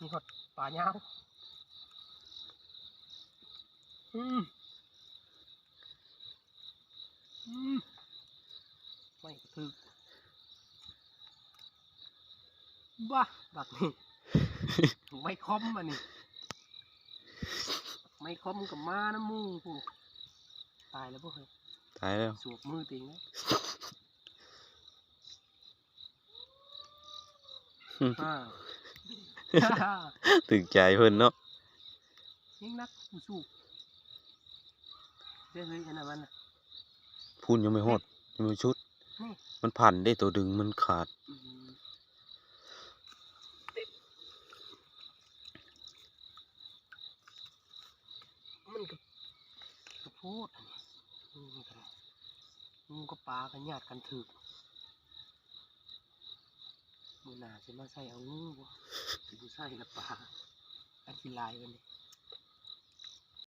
ມີຮອດປາຍາວ. ອືມ ອືມ ໄມ້ກະຖືກ. ບ້າ ບັກນີ້ ໄມ້ຄອມອັນນີ້ ໄມ້ຄອມກໍມານຳໝູ່ພຸ້ນ. ຕາຍແລ້ວບໍ່ເຮີ້ຍ? ຕາຍແລ້ວ ສວກມືຕົວເອງແລ້ວ. ອືມ ອ້າວ ຖືກໃຈເພິ່ນເນາະ ຍັງໜັກກູສູບເດ້ເຮີ້ຍ. ອັນນັ້ນມັນນະ ພຸ້ນຍັງບໍ່ຮອດ ຍັງບໍ່ສຸດ ນີ້ ມັນພັນເດ້ ໂຕດຶງມັນຂາດ. ອືມ ມັນກໍ ກະໂພດ ອືມ ມັນກໍໄດ້ ງູກັບປາກໍຍາດກັນຖືກ. ມື້ໜ້າຊິມາໃສ່ເອົາງູບໍ່? ຊິບໍ່ໃສ່ລະປາ ອັນຊິຫຼາຍກວ່ານີ້.